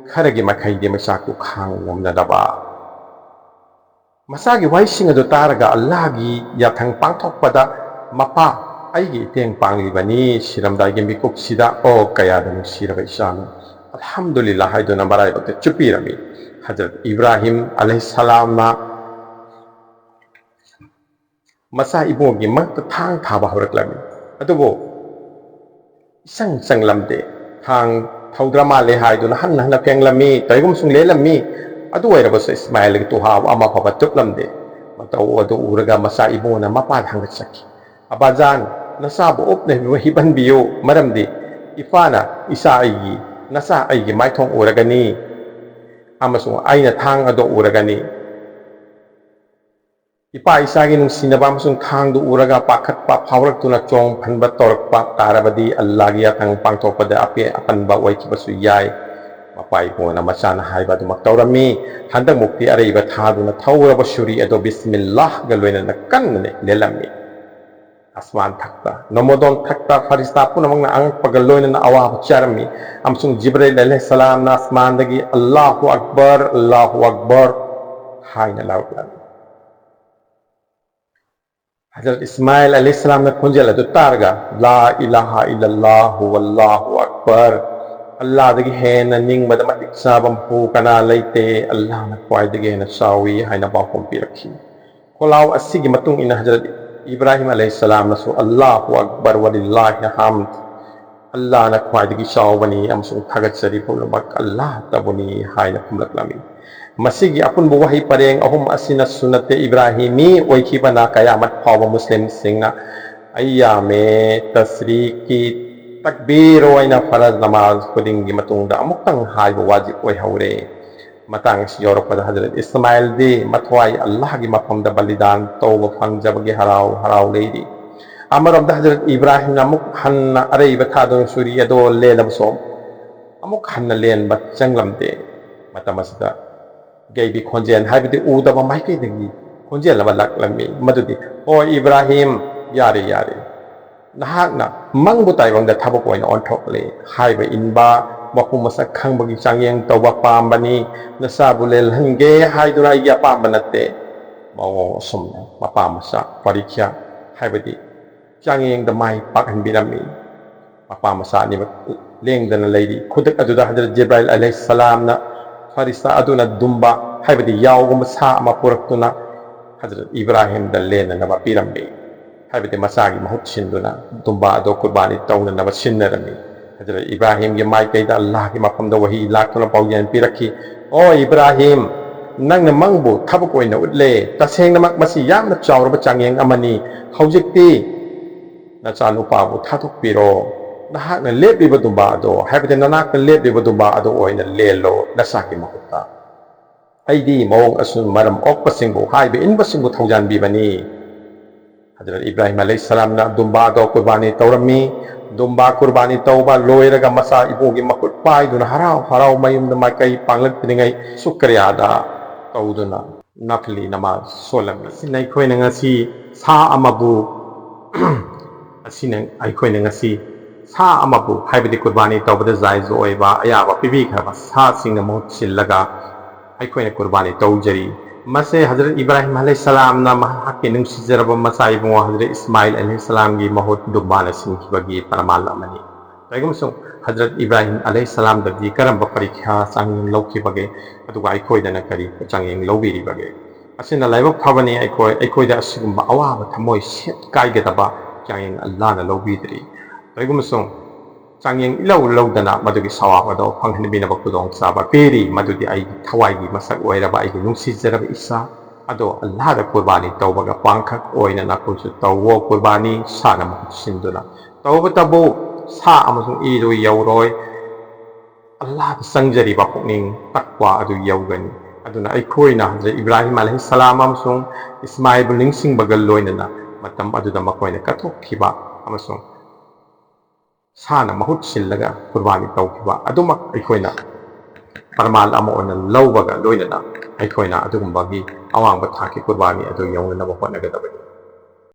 ꯈꯔꯒꯤ ꯃꯈꯩꯗꯤ ꯃꯩꯆꯥꯛꯄꯨ ꯈꯥꯡ ꯉꯝꯅꯅꯕ"꯫ ꯃꯆꯥꯒꯤ ꯋꯥꯍꯩꯁꯤꯡ ꯑꯗꯨ ꯇꯥꯔꯒ ꯑꯜꯂꯥꯍꯒꯤ ꯌꯥꯊꯪ ꯄꯥꯡꯊꯣꯛꯄꯗ, "ꯃꯄꯥ, ꯑꯩꯒꯤ ꯏꯇꯦꯡ ꯄꯥꯡꯂꯤꯕꯅꯤ ꯁꯤꯔꯝꯗꯥꯏꯒꯤ ꯃꯤꯀꯨꯞꯁꯤꯗ, ꯑꯣ ꯀꯌꯥꯗ ꯅꯨꯡꯁꯤꯔꯕ ꯏꯆꯥꯅꯣ, ꯑꯜꯍꯝꯗꯨꯂꯤꯜꯂꯥꯍ" ꯍꯥꯏꯗꯨꯅ ꯃꯔꯥꯏꯕꯛꯇ ꯆꯨꯞꯄꯤꯔꯝꯃꯤ꯫ ꯍꯖꯔꯠ ꯏꯕ꯭ꯔꯥꯍꯤꯝ ꯑꯂꯩꯍꯤꯁꯁꯂꯥꯝꯅ ꯃꯆꯥ ꯏꯕꯨꯡꯒꯤ ꯃꯔꯛꯇ ꯊꯥꯡ ꯊꯥꯕ ꯍꯧꯔꯛꯂꯝꯃꯤ꯫ ꯑꯗꯨꯕꯨ ꯏꯆꯪ ꯆꯪꯂꯝꯗꯦ꯫ ꯊꯥꯡ ꯊꯧꯗ꯭ꯔ ꯃꯥꯜꯂꯦ ꯍꯥꯏꯗꯨꯅ ꯍꯟꯅ ꯍꯟꯅ ꯐꯦꯡꯂꯝꯃꯤ, ꯇꯧꯏꯒꯨꯝꯁꯨꯡ ꯂꯦꯜꯂꯝꯃꯤ꯫ ꯑꯗꯨ ꯑꯣꯏꯔꯕꯁꯨ ꯏꯁꯃꯥꯏꯜꯒꯤ ꯇꯨꯍꯥꯎ ꯑꯃ ꯐꯥꯎꯕ ꯆꯨꯞꯂꯝꯗꯦ꯫ ꯃꯇꯧ ꯑꯗꯨ ꯎꯔꯒ ꯃꯆꯥ ꯏꯕꯨꯡꯅ ꯃꯄꯥꯗ ꯍꯪꯒꯠꯆꯈꯤ, "ꯑꯕꯥꯖꯥꯟ, ꯅꯆꯥꯕꯨ ꯎꯞꯅ ꯍꯤꯞꯍꯟꯕꯤꯌꯨ, ꯃꯔꯝꯗꯤ ꯏꯄꯥꯅ ꯏꯆꯥ ꯑꯩꯒꯤ, ꯅꯆꯥ ꯑꯩꯒꯤ ꯃꯥꯏꯊꯣꯡ ꯎꯔꯒꯅꯤ, ꯑꯃꯁꯨꯡ ꯑꯩꯅ ꯊꯥꯡ ꯑꯗꯨ ꯎꯔꯒꯅꯤ"꯫ ꯏꯄꯥ ꯏꯆꯥꯒꯤ ꯅꯨꯡꯁꯤꯅꯕ ꯑꯃꯁꯨꯡ ꯊꯥꯡꯗꯨ ꯎꯔꯒ ꯄꯥꯈꯠꯄ ꯐꯥꯎꯔꯛꯇꯨꯅ ꯆꯣꯡ ꯐꯟꯕ ꯇꯧꯔꯛꯄ ꯇꯥꯔꯕꯗꯤ ꯑꯜꯂꯥꯍꯒꯤ ꯌꯥꯊꯪ ꯄꯥꯡꯊꯣꯛꯄꯗ ꯑꯄꯦ ꯑꯄꯟꯕ ꯑꯣꯏꯈꯤꯕꯁꯨ ꯌꯥꯏ꯫ ꯃꯄꯥ ꯏꯄꯨꯅ ꯃꯆꯥꯅ ꯍꯥꯏꯕ ꯑꯗꯨꯃꯛ ꯇꯧꯔꯝꯃꯤ꯫ ꯍꯟꯗꯛꯃꯨꯛꯇꯤ ꯑꯔꯩꯕ ꯊꯥꯗꯨꯅ ꯊꯧꯔꯕ ꯁꯨꯔꯤ ꯑꯗꯨ ꯕꯤꯁꯃꯤꯜꯂꯥꯍꯒ ꯂꯣꯏꯅꯅ ꯀꯟꯅ ꯂꯦꯜꯂꯝꯃꯤ꯫ ꯑꯁꯃꯥꯟ ꯊꯛꯇ, ꯅꯣꯃꯣꯗꯣꯟ ꯊꯛꯇ ꯐꯔꯤꯁꯇꯥ ꯄꯨꯝꯅꯃꯛꯅ ꯑꯉꯛꯄꯒ ꯂꯣꯏꯅꯅ ꯑꯋꯥꯕ ꯆꯥꯔꯝꯃꯤ, ꯑꯃꯁꯨꯡ ꯖꯤꯕ꯭ꯔꯤꯜ ꯑꯂꯩꯍꯤꯁꯁꯂꯥꯝꯅ ꯑꯁꯃꯥꯟꯗꯒꯤ "ꯑꯜꯂꯥꯍꯨ ꯑꯛꯕꯔ, ꯑꯜꯂꯥꯍꯨ ꯑꯛꯕꯔ" ꯍꯥꯏꯅ ꯂꯥꯎꯔꯛꯂꯝꯃꯤ꯫ ꯍꯖꯔꯠ ꯏꯁꯃꯥꯏꯜ ꯑꯂꯩꯍꯤꯁꯁꯂꯥꯝꯅ ꯈꯣꯟꯖꯦꯜ ꯑꯗꯨ ꯇꯥꯔꯒ, "ꯂꯥ ꯏꯂꯥꯍ ꯏꯜꯂꯜꯂꯥꯍꯨ ꯋꯜꯂꯥꯍꯨ ꯑꯛꯕꯔ, ꯑꯜꯂꯥꯍꯗꯒꯤ ꯍꯦꯟꯅ ꯅꯤꯡꯕꯗ ꯃꯇꯤꯛ ꯆꯥꯕ ꯃꯄꯨ ꯀꯅꯥ ꯂꯩꯇꯦ, ꯑꯜꯂꯥꯍꯅ ꯈ꯭ꯋꯥꯏꯗꯒꯤ ꯍꯦꯟꯅ ꯆꯥꯎꯏ" ꯍꯥꯏꯅ ꯄꯥꯎꯈꯨꯝ ꯄꯤꯔꯛꯈꯤ꯫ ꯈꯣꯜꯂꯥꯎ ꯑꯁꯤꯒꯤ ꯃꯇꯨꯡ ꯏꯟꯅ ꯍꯖꯔꯠ ꯏꯕ꯭ꯔꯥꯍꯤꯝ ꯑꯂꯩꯍꯤꯁꯁꯂꯥꯝꯅꯁꯨ "ꯑꯜꯂꯥꯍꯨ ꯑꯛꯕꯔ ꯋꯂꯤꯜꯂꯥꯍꯤꯜ ꯍꯝꯗ" ꯑꯜꯂꯥꯍꯅ ꯈ꯭ꯋꯥꯏꯗꯒꯤ ꯆꯥꯎꯕꯅꯤ ꯑꯃꯁꯨꯡ ꯊꯥꯒꯠꯆꯔꯤ ꯄꯨꯝꯅꯃꯛ ꯑꯜꯂꯥꯍꯇꯕꯨꯅꯤ ꯍꯥꯏꯅ ꯈꯨꯝꯂꯛꯂꯝꯃꯤ꯫ ꯃꯁꯤꯒꯤ ꯑꯄꯨꯟꯕ ꯋꯥꯍꯩ ꯄꯔꯦꯡ ꯑꯍꯨꯝ ꯑꯁꯤꯅ ꯁꯨꯟꯅꯠꯇꯦ ꯏꯕ꯭ꯔꯥꯍꯤꯃꯤ ꯑꯣꯏꯈꯤꯕꯅ ꯀꯌꯥꯃꯠ ꯐꯥꯎꯕ ꯃꯨꯁꯂꯤꯝꯁꯤꯡꯅ ꯑꯩꯌꯥꯃꯦ ꯇꯁ꯭ꯔꯤꯛꯀꯤ ꯇꯛꯕꯤꯔ ꯑꯣꯏꯅ ꯐꯔꯖ ꯅꯃꯥꯖ ꯈꯨꯗꯤꯡꯒꯤ ꯃꯇꯨꯡꯗ ꯑꯃꯨꯛꯇꯪ ꯍꯥꯏꯕ ꯋꯥꯖꯤꯕ ꯑꯣꯏꯍꯧꯔꯦ꯫ ꯃꯇꯥꯡ ꯑꯁꯤ ꯌꯧꯔꯛꯄꯗ ꯍꯖꯔꯠ ꯏꯁꯃꯥꯏꯜꯗꯤ ꯃꯊ꯭ꯋꯥꯏ ꯑꯜꯂꯥꯍꯒꯤ ꯃꯐꯝꯗ ꯕꯂꯤꯗꯥꯟ ꯇꯧꯕ ꯐꯪꯖꯕꯒꯤ ꯍꯔꯥꯎ ꯍꯔꯥꯎ ꯂꯩꯔꯤ꯫ ꯑꯃꯔꯣꯝꯗ ꯍꯖꯔꯠ ꯏꯕ꯭ꯔꯥꯍꯤꯝꯅ ꯑꯃꯨꯛ ꯍꯟꯅ ꯑꯔꯩꯕ ꯊꯥꯗꯣꯟ ꯁꯨꯔꯤ ꯑꯗꯣ ꯂꯦꯜꯂꯕꯁꯨ ꯑꯃꯨꯛ ꯍꯟꯅ ꯂꯦꯟꯕ ꯆꯪꯂꯝꯗꯦ꯫ ꯃꯇꯝ ꯑꯁꯤꯗ ꯒꯩꯕꯤ ꯈꯣꯟꯖꯦꯜ, ꯍꯥꯏꯕꯗꯤ ꯎꯗꯕ ꯃꯥꯏꯀꯩꯗꯒꯤ ꯈꯣꯟꯖꯦꯜ ꯑꯃ ꯂꯥꯛꯂꯝꯃꯤ, ꯃꯗꯨꯗꯤ, "ꯑꯣ ꯏꯕ꯭ꯔꯥꯍꯤꯝ, ꯌꯥꯔꯦ, ꯌꯥꯔꯦ, ꯅꯍꯥꯛꯅ ꯃꯪꯕꯨ ꯇꯥꯏꯕꯪꯗ ꯊꯕꯛ ꯑꯣꯏꯅ ꯑꯣꯟꯊꯣꯛꯂꯦ꯫ ꯍꯥꯏꯕ ꯏꯟꯕ, ꯃꯄꯨ ꯃꯁꯛ ꯈꯪꯕꯒꯤ ꯆꯥꯡꯌꯦꯡ ꯇꯧꯕ ꯄꯥꯝꯕꯅꯤ꯫ ꯅꯆꯥꯕꯨ ꯂꯦꯜꯍꯟꯒꯦ ꯍꯥꯏꯗꯨꯅ ꯑꯩꯒꯤ ꯑꯄꯥꯝꯕ ꯅꯠꯇꯦ꯫" ꯃꯑꯣꯡ ꯑꯁꯨꯝꯅ ꯃꯄꯥ ꯃꯆꯥ ꯄꯔꯤꯈ꯭ꯌꯥ, ꯍꯥꯏꯕꯗꯤ ꯆꯥꯡꯌꯦꯡꯗ ꯃꯥꯏ ꯄꯥꯛꯍꯟꯕꯤꯔꯝꯃꯤ꯫ ꯃꯄꯥ ꯃꯆꯥ ꯑꯅꯤꯃꯛ ꯂꯦꯡꯗꯅ ꯂꯩꯔꯤ꯫ ꯈꯨꯗꯛ ꯑꯗꯨꯗ ꯍꯖꯔꯠ ꯖꯤꯕ꯭ꯔꯥꯏꯜ ꯑꯂꯩꯍꯤꯁꯁꯂꯥꯝꯅ ꯐꯔꯤꯁꯇꯥ ꯑꯗꯨꯅ ꯗꯨꯝꯕ, ꯍꯥꯏꯕꯗꯤ ꯌꯥꯎꯒꯨꯝꯕ ꯁꯥ ꯑꯃ ꯄꯨꯔꯛꯇꯨꯅ ꯍꯖꯔꯠ ꯏꯕ꯭ꯔꯥꯍꯤꯝꯗ ꯂꯦꯟꯅꯅꯕ ꯄꯤꯔꯝꯃꯤ꯫ ꯍꯥꯏꯕꯗꯤ ꯃꯆꯥꯒꯤ ꯃꯍꯨꯠ ꯁꯤꯟꯗꯨꯅ ꯗꯨꯝꯕ ꯑꯗꯣ ꯀꯨꯔꯕꯥꯅꯤ ꯇꯧꯅꯅꯕ ꯁꯤꯟꯅꯔꯝꯃꯤ꯫ ꯍꯖꯔꯠ ꯏꯕ꯭ꯔꯥꯍꯤꯝꯒꯤ ꯃꯥꯏꯀꯩꯗ ꯑꯜꯂꯥꯍꯒꯤ ꯃꯐꯝꯗ ꯋꯥꯍꯤ ꯂꯥꯛꯇꯨꯅ ꯄꯥꯎꯖꯦꯜ ꯄꯤꯔꯛꯈꯤ, "ꯑꯣ ꯏꯕ꯭ꯔꯥꯍꯤꯝ, ꯅꯪꯅ ꯃꯪꯕꯨ ꯊꯕꯛ ꯑꯣꯏꯅ ꯎꯠꯂꯦ꯫ ꯇꯁꯦꯡꯅꯃꯛ ꯃꯁꯤ ꯌꯥꯝꯅ ꯆꯥꯎꯔꯕ ꯆꯥꯡꯌꯦꯡ ꯑꯃꯅꯤ꯫ ꯍꯧꯖꯤꯛꯇꯤ ꯅꯆꯥꯅꯨꯄꯥꯕꯨ ꯊꯥꯗꯣꯛꯄꯤꯔꯣ꯫ ꯅꯍꯥꯛꯅ ꯂꯦꯞꯂꯤꯕ ꯗꯨꯝꯕꯥ ꯑꯗꯣ, ꯍꯥꯏꯕꯗꯤ ꯅꯅꯥꯛꯇ ꯂꯦꯞꯂꯤꯕ ꯗꯨꯝꯕꯥ ꯑꯗꯣ ꯑꯣꯏꯅ ꯂꯦꯜꯂꯣ ꯅꯆꯥꯒꯤ ꯃꯍꯨꯠꯇ꯫ ꯑꯩꯗꯤ ꯃꯑꯣꯡ ꯑꯁꯨꯝ ꯃꯔꯝ ꯑꯣꯛꯄꯁꯤꯡꯕꯨ, ꯍꯥꯏꯕ ꯏꯟꯕꯁꯤꯡꯕꯨ ꯊꯧꯖꯥꯟꯕꯤꯕꯅꯤ꯫" ꯍꯖꯔꯠ ꯏꯕ꯭ꯔꯥꯍꯤꯝ ꯑꯂꯩꯍꯤꯁꯁꯂꯥꯝꯅ ꯗꯨꯝꯕꯥ ꯑꯗꯣ ꯀꯨꯔꯕꯥꯅꯤ ꯇꯧꯔꯝꯃꯤ꯫ ꯗꯨꯝꯕꯥ ꯀꯨꯔꯕꯥꯅꯤ ꯇꯧꯕ ꯂꯣꯏꯔꯒ ꯃꯆꯥ ꯏꯕꯨꯡꯒꯤ ꯃꯈꯨꯠ ꯄꯥꯏꯗꯨꯅ ꯍꯔꯥꯎ ꯍꯔꯥꯎ ꯃꯌꯨꯝꯗ ꯃꯥꯏꯀꯩ ꯄꯥꯡꯂꯛꯇ꯭ꯔꯤꯉꯩ ꯁꯨꯀ꯭ꯔꯤꯌꯥꯗ ꯇꯧꯗꯨꯅ ꯅꯐꯂꯤ ꯅꯃꯥꯖ ꯁꯣꯜꯂꯝꯃꯤ꯫ ꯑꯁꯤꯅ ꯑꯩꯈꯣꯏꯅ ꯉꯁꯤ ꯁꯥ ꯑꯃꯕꯨ, ꯑꯁꯤꯅ ꯑꯩꯈꯣꯏꯅ ꯉꯁꯤ ꯁꯥ ꯑꯃꯕꯨ, ꯍꯥꯏꯕꯗꯤ ꯀꯨꯔꯕꯥꯅꯤ ꯇꯧꯕꯗ ꯖꯥꯏꯖ ꯑꯣꯏꯕ ꯑꯌꯥꯕ ꯄꯤꯕꯤꯈ꯭ꯔꯕ ꯁꯥꯁꯤꯡꯅ ꯃꯍꯨꯠ ꯁꯤꯜꯂꯒ ꯑꯩꯈꯣꯏꯅ ꯀꯨꯔꯕꯥꯅꯤ ꯇꯧꯖꯔꯤ꯫ ꯃꯁꯦ ꯍꯖꯔꯠ ꯏꯕ꯭ꯔꯥꯍꯤꯝ ꯑꯂꯩꯍꯤꯁꯁꯂꯥꯝꯅ ꯃꯍꯥꯛꯀꯤ ꯅꯨꯡꯁꯤꯖꯔꯕ ꯃꯆꯥ ꯏꯕꯨꯡꯉꯣ ꯍꯖꯔꯠ ꯏꯁꯃꯥꯏꯜ ꯑꯂꯩꯍꯤꯁꯁꯂꯥꯝꯒꯤ ꯃꯍꯨꯠ ꯗꯨꯝꯕꯥꯅ ꯁꯤꯟꯈꯤꯕꯒꯤ ꯄ꯭ꯔꯃꯥꯟ ꯑꯃꯅꯤ꯫ ꯀꯔꯤꯒꯨꯝꯕꯁꯨ ꯍꯖꯔꯠ ꯏꯕ꯭ꯔꯥꯍꯤꯝ ꯑꯂꯩꯍꯤꯁꯁꯂꯥꯝꯗꯗꯤ ꯀꯔꯝꯕ ꯄꯔꯤꯈ꯭ꯌꯥ ꯆꯥꯡꯌꯦꯡ ꯂꯧꯈꯤꯕꯒꯦ, ꯑꯗꯨꯒ ꯑꯩꯈꯣꯏꯗꯅ ꯀꯔꯤ ꯆꯥꯡꯌꯦꯡ ꯂꯧꯕꯤꯔꯤꯕꯒꯦ? ꯑꯁꯤꯅ ꯂꯥꯏꯕꯛ ꯐꯕꯅꯤ, ꯑꯩꯈꯣꯏ, ꯑꯩꯈꯣꯏꯗ ꯑꯁꯤꯒꯨꯝꯕ ꯑꯋꯥꯕ ꯊꯃꯣꯏ ꯁꯦꯠ ꯀꯥꯏꯒꯗꯕ ꯆꯥꯡꯌꯦꯡ ꯑꯜꯂꯥꯅ ꯂꯧꯕꯤꯗ꯭ꯔꯤ꯫ ꯀꯔꯤꯒꯨꯝꯕꯁꯨ ꯆꯥꯡꯌꯦꯡ ꯏꯂꯧ ꯂꯧꯗꯅ ꯃꯗꯨꯒꯤ ꯁꯋꯥꯕ ꯑꯗꯣ ꯐꯪꯍꯟꯕꯤꯅꯕ ꯈꯨꯗꯣꯡꯆꯥꯕ ꯄꯤꯔꯤ꯫ ꯃꯗꯨꯗꯤ ꯑꯩꯒꯤ ꯊꯋꯥꯏꯒꯤ ꯃꯁꯛ ꯑꯣꯏꯔꯕ ꯑꯩꯒꯤ ꯅꯨꯡꯁꯤꯖꯔꯕ ꯏꯆꯥ ꯑꯗꯣ ꯑꯜꯂꯥꯍꯗ ꯀꯨꯔꯕꯥꯅꯤ ꯇꯧꯕꯒ ꯄꯥꯡꯈꯛ ꯑꯣꯏꯅ ꯅꯈꯣꯏꯁꯨ ꯇꯧꯋꯣ꯫ ꯀꯨꯔꯕꯥꯅꯤ ꯁꯥꯅ ꯃꯍꯨꯠ ꯁꯤꯟꯗꯨꯅ ꯇꯧꯕꯇꯕꯨ ꯁꯥ ꯑꯃꯁꯨꯡ ꯏꯗꯨ ꯌꯧꯔꯣꯏ꯫ ꯑꯜꯂꯥꯍꯗ ꯆꯪꯖꯔꯤꯕ ꯄꯨꯛꯅꯤꯡ ꯇꯛꯋꯥ ꯑꯗꯨ ꯌꯧꯒꯅꯤ꯫ ꯑꯗꯨꯅ ꯑꯩꯈꯣꯏꯅ ꯍꯖꯔꯠ ꯏꯕ꯭ꯔꯥꯍꯤꯝ ꯑꯂꯩꯍꯤꯁꯁꯂꯥꯝ ꯑꯃꯁꯨꯡ ꯏꯁꯃꯥꯏꯜꯕꯨ ꯅꯤꯡꯁꯤꯡꯕꯒ ꯂꯣꯏꯅꯅ ꯃꯇꯝ ꯑꯗꯨꯗ ꯃꯈꯣꯏꯅ ꯀꯠꯊꯣꯛꯈꯤꯕ ꯑꯃꯁꯨꯡ ꯁꯥꯅ ꯃꯍꯨꯠ ꯁꯤꯜꯂꯒ ꯀꯨꯔꯕꯥꯅꯤ ꯇꯧꯈꯤꯕ ꯑꯗꯨꯃꯛ ꯑꯩꯈꯣꯏꯅ ꯄ꯭ꯔꯃꯥꯟ ꯑꯃ ꯑꯣꯏꯅ ꯂꯧꯕꯒ ꯂꯣꯏꯅꯅ ꯑꯩꯈꯣꯏꯅ ꯑꯗꯨꯒꯨꯝꯕꯒꯤ ꯑꯋꯥꯡꯕ ꯊꯥꯛꯀꯤ ꯀꯨꯔꯕꯥꯅꯤ ꯑꯗꯨ ꯌꯧꯅꯅꯕ ꯍꯣꯠꯅꯒꯗꯕꯅꯤ꯫